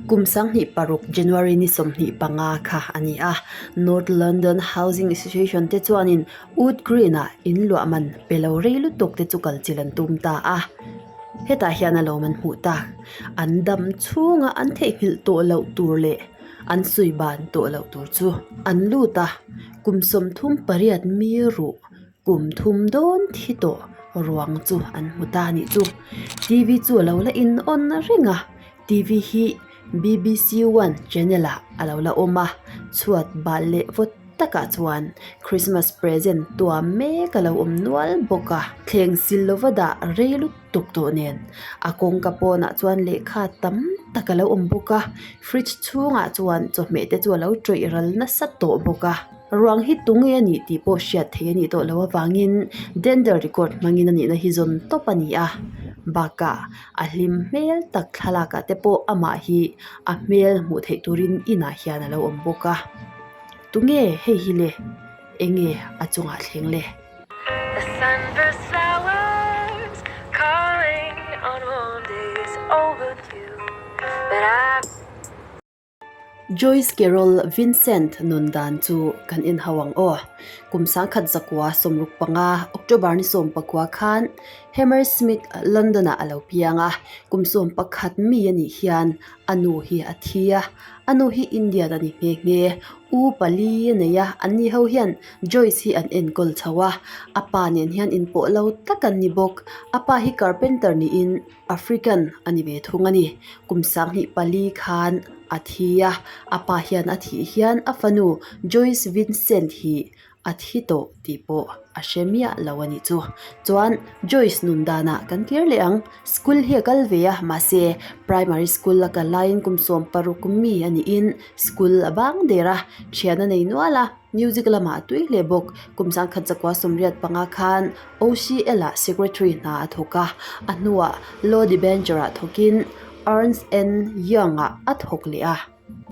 Kum 2006 January ni 25 kha a ni a, North London Housing Association te chuanin Wood Green-ah in luah man pe lo rei lutuk te chu kal chilh an tum ta a. Hetah hian a lawm an hmuh tak. An dam chhunga an theihnghilh tawh loh tur leh an sawi ban tawh loh tur chu an lut a, kum 38 mi ruh kum thum dawn thi tawh ruang chu an hmu ta a nih chu. T_V chu a lo la in on reng a, T_V hi B_B_C one channel ah a lo la awm a, chhuat bal leh vawt takah chuan Christmas present tuam mek a lo awm nual bawk a, thleng sil lova dah rei lutuk tawh nen a kawngka pawnah chuan lehkha tam tak a lo awm bawk a, fridge chhungah chuan chawhmeh te chu a lo tawih ral nasa tawh bawk a. Ruang hi tunge a nih tih pawh hriat theih a nih tawh loh avangin dender record hmangin a nihna hi zawn tawp a ni a, bakah a hlim hmel tak thlalakah te pawh amah hi a hmel hmuh theih turin inah hian a lo awm bawk a. Tunge hei hi le? Enge a chungah thleng le? The sunburst flowers calling on warm days overdue But I Joyce Carol Vincent nun dan chu kan inhau ang aw. Kum 1965 October ni 19 khan Hammersmith, London ah a lo piang a. Kum 11 mi a nih hian a nu hi a thi a, a nu hi Indian a ni nghe nghe. U pali a nei a, anni ho hian Joyce hi an enkawl chho a, a pa nen hian inpawh lo tak an ni bawk. A pa hi carpenter niin African a ni ve thung a ni. Kum 24 khan a thi a, a pa hian a thih hian a fanu Joyce Vincent hi a thi tawh tih pawh a hre miah lo a nih chu. Chuan Joyce nun danah kan kir leh ang. School hi a kal ve a, mahse primary school a kal laiin kum 16 mi a niin school a bang der a, thian a nei nual a. Music lamah a tui hle bawk. Kum 1985 khan OCL ah secretary hna a thawk a, a hnuah Law Debenture ah thawkin Ernst and Young ah a thawk leh a.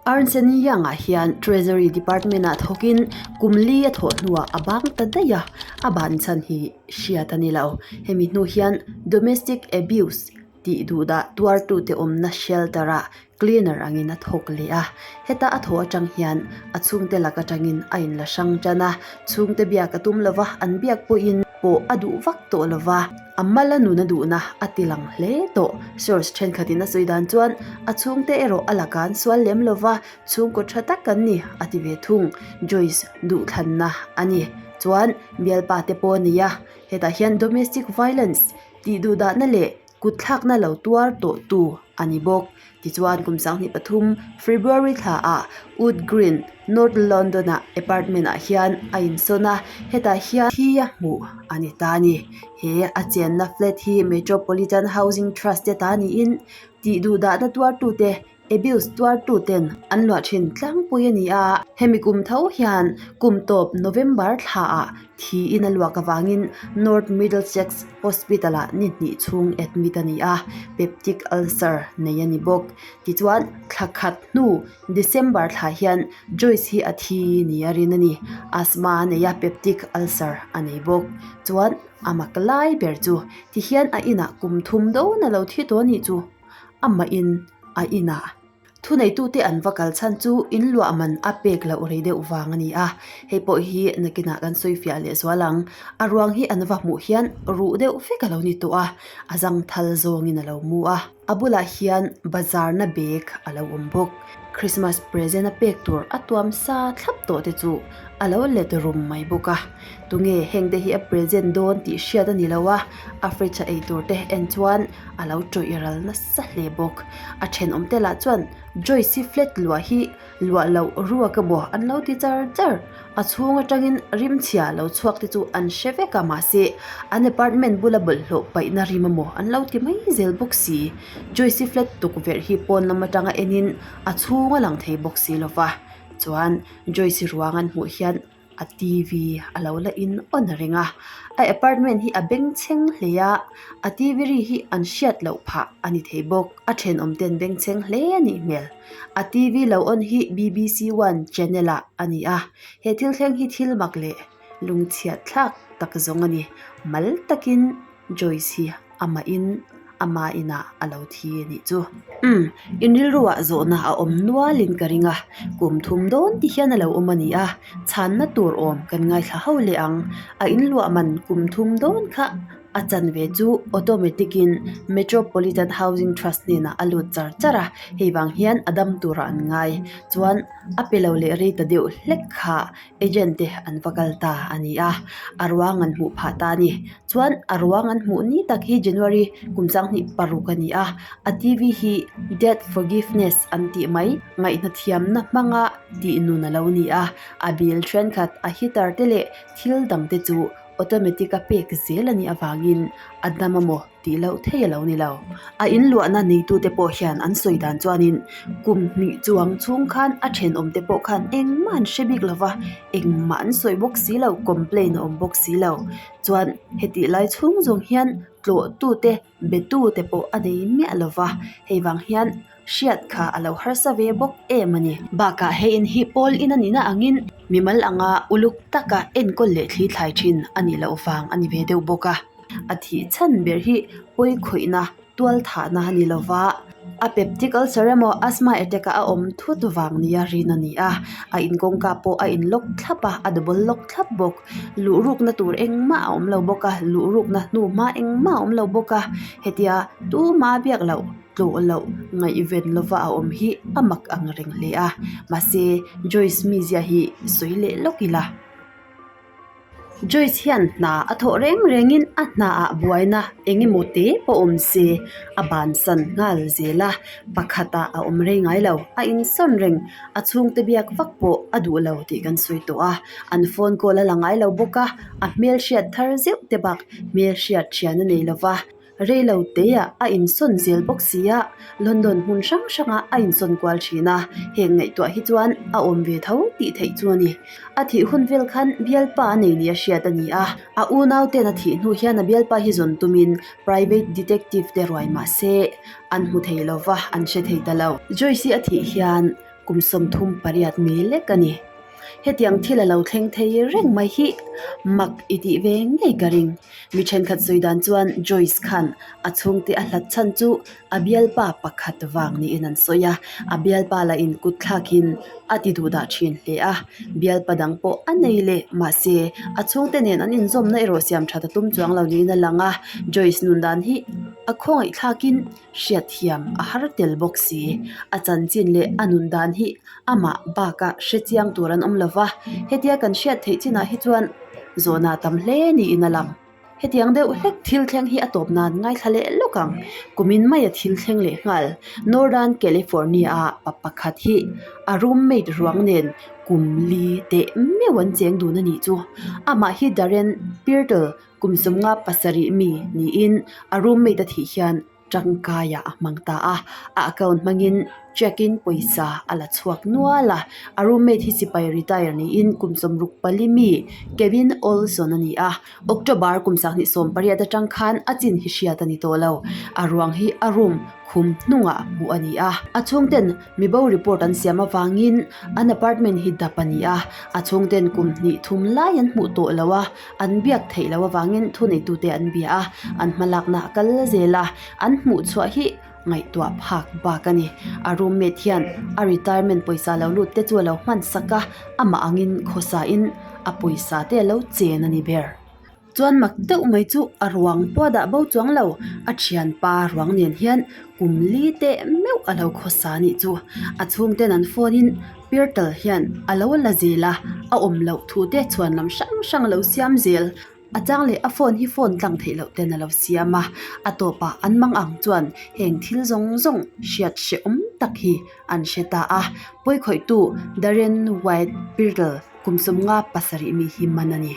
Ernst and Young ah hian Treasury Department ah thawkin kum li a thawh hnuah a bang ta daih a, a ban chhan hi hriat a ni lo. Hemi hnu hian Domestic Abuse tih duhdah tuartute awmna shelter ah cleaner angin a thawk leh a, heta a thawh atang hian a chhungte lak atangin a inla hrang tan a, chhungte biak a tum lova an biak pawhin pawh a duh vak tawh lova, a mal a nun a duhna a ti lang hle tawh. Source thenkhatin a sawi dan chuan a chhungte erawh a laka an sual lem lova, chhungkaw tha tak an ni a ti ve thung. Joyce duhthlanna a ni. Chuan bialpa te pawh a nei a, hetah hian domestic violence tih duhdahna leh kut thlakna lo tuar tawh tu a ni bawk. Tichuan kum 23 February thla ah Wood Green, North London ah apartment ah hian a insawn a, hetah hian thi a hmuh a ni ta a ni. He a chenna flat hi Metropolitan Housing Trust te ta niin tih duhdahna tuartute Abuse tuartuten an luah thin tlangpui a ni a, hemi kum tho hian kum tawp November thlaah thiin a luak avangin North Middlesex Hospital-ah ni hnih chhung admit a ni a, peptic ulcer nei a ni bawk. Tichuan, thla khat hnu December thla hian Joyce hi a thi ni a rin a ni, asthma a nei a, peptic ulcer a nei bawk. Chuan, a mak lai ber chu tihian a inah kum thum dawn a lo thi tawh a nih chu. Amahin a inah thuneitute an va kal chhan chu in luah man a pek loh rei deuh vang a ni a, hei pawh hi nakinah kan sawi fiah leh zual ang. A ruang hi an va hmuh hian ruh deuh vek a lo ni tawh a, a zangthal zawngin a lo mu a, a bulah hian bazar na bag a lo awm bawk. Christmas present a pek tur a tuam sa thlap tawh te chu a lo let rum mai bawk a, tunge heng te hi a present dawn tih hriat a ni lo a, a fridge a eitur te en chuan a lo tawih ral nasa hle bawk. A thenawm te lah chuan Joyce hi flat luah hi luah loh ruak emaw an lo ti char char. A chhung atangin rimchhia lo chhuak te chu an hre vek a mahse an apartment bula bawlhhlawh paihna rim emaw an lo ti mai zel bawk si. Joyce hi flat tukverh hi pawn lam atanga enin a chhung a lang thei bawk si lova chuan Joyce hi ruang an hmuh hian a T_V a lo la in on reng a a apartment hi a bengchheng hle a a T_V ri hi an hriat loh phah a ni thei bawk a thenawm ten bengchheng hle a nih hmel a T_V lo on hi B_B_C one channel ah a ni a he thil thleng hi thil mak leh lungchhiat thlak tak zawng a ni mal takin Joyce hi amah in. Ama inah a lo thi a nih chu. Umm, in rilruah zawhna a awm nualin ka ring a, kum thum dawn ti hian a lo awm a ni a, chhanna tur awm kan ngaithla ho leh ang. A inluah man kum thum dawn kha a chanve chu automatic in Metropolitan Housing Trust hnenah a lut char char a, hei vang hian a dam turah an ngai. Chuan a pe lo leh rei ta deuh hlek kha Agent te an va kal ta a ni a, a ruang an hmuh phah ta a ni. Chuan a ruang an hmuh ni tak hi January kum sanghnih paruk a ni a, a T_V hi Death Forgiveness an tih mai ngaihna thiamna hmanga tih nun a lo ni a, a bill thenkhat a heater te leh thil dang te chu automatic a pek zel a nih avangin a dam a maw? tih loh thei a lo ni lo. A in luahna neitute pawh hian an sawi dan chuanin kum hnih chuang chhung khan a thenawmte pawh khan engmah an hre bik lo va, engmah an sawi bawk si lo, complain a awm bawk si lo. Chuan hetih lai chhung zawng hian tlawhtute betute pawh a nei miah lo va, hei vang hian hriat kha a lo harsa ve bawk em a ni. Bakah hei in hi pawl in a nihna angin mimal anga uluk taka enkawl leh thli thlai thin a nih loh vang a ni ve deuh bawk a. A thih chhan ber hi pawi khawihna tual thahna a ni lova, a peptic ulcer emaw asthma attack a a awm thut vang nia rin a ni a, a in kawngka pawh a in lock thlap a, a double lock thlap bawk. Luh rukna tur engmah a awm lo bawk a, luh rukna hnu hma engmah a awm lo bawk a, hetia tuma biak loh tlawh loh ngaihven lova a awm hi a mak ang reng hle a, mahse Joyce mizia hi sawi leh lawk ila. Joyce hian hna a thawh reng rengin a hnaah buaina eng emaw te pawh awm se a bansan nghal zel a, pakhatah a awm rei ngai lo, a insawn reng, a chhungte biak vak pawh a duh lo tih kan sawi tawh a, an phone call a la ngai lo bawk a, a hmelhriat thar zeuh te bak hmelhriat thian a nei lo va. Rei lo teiah a insawn zel bawk si a, London hmun hrang hrangah a insawn kual thin a, heng ngaihtuah hi chuan a awm ve tho tih theih chu a ni. A thih hun vel khan bialpa a nei nia hriat a ni a, a unau ten a thih hnu hian a bialpa hi zawn tumin private detective te ruai mah se an hmu thei lo va, an hre thei ta lo. Joyce-i a thih hian kum 38 mi lek a ni. Hetiang thil a lo thleng thei reng mai hi mak i tih ve ngei ka ring. Mi thenkhat sawi dan chuan Joyce khan a chhungte a hlat chhan chu a bialpa pakhat vang niin an sawi a, a bialpa lah in kut thlakin a ti duh dah thin hle a, bialpa dang pawh a nei leh mahse a chhungte nen an inzawmna erawh siam that a tum chuang lo niin a lang a, Joyce nun dan hi a khawngaih thlakin hriatthiam a har tel bawk si. A chanchin leh a nun dan hi amah baka hre chiang tur an awm lo va, hetia kan hriat theih chinah hi chuan zawhna tam hle niin a lang. Hetiang deuh hlek thil thleng hi a tawp nan ngaithla leh lawk ang. Kumin maia thil thleng leh nghal Northern California-a pa pakhat hi a roommate ruang nen kum li teh meuh an cheng dun a nih chu. Amah hi Darren Pirtle Kum sawmnga pasarih mi niin a roommate a thih hian tangkaiah a hmang ta a, a account hmangin check in pawisa a la chhuak nual a, a roommate hi sipai retire niin kum 64 mi Kevin Olson a ni a, October kum 2018 atang khan a chin hi hriat a ni tawh lo, a ruang hi a room khum hnungah hmuh a ni a, a chhungten mibo report an siam avangin an apartment hi dap a ni a, a chhungten kum hnih thum lai an hmuh tawh lo a. An biak theih loh avangin thuneitute an bia a, an hmalakna a kal zel a, an hmuh chhuah hi ngaihtuah phak bak a ni. A roommate hian a retirement pawisa lo lut te chu a lo hman sak a, amah angin khawsain a pawisa te a lo chen a ni ber. Chuan mak deuh mai chu a ruang pawh a dah bo chuang lo, a thianpa ruang nen hian kum li teh meuh a lo khawsa a nih chu. A chhungten an phone in Pirtle hian a lo la zel a, a awm loh thu te chhuan lam hrang hrang a lo siam zel. A chang leh a phone hi phone tlang theih loh ten a lo siam a, a tawpah an mang ang chuan heng thil zawng zawng hriat hrehawm tak hi an hre ta a. Pawikhawihtu Darren White Pirtle kum 57 mi hi man a ni.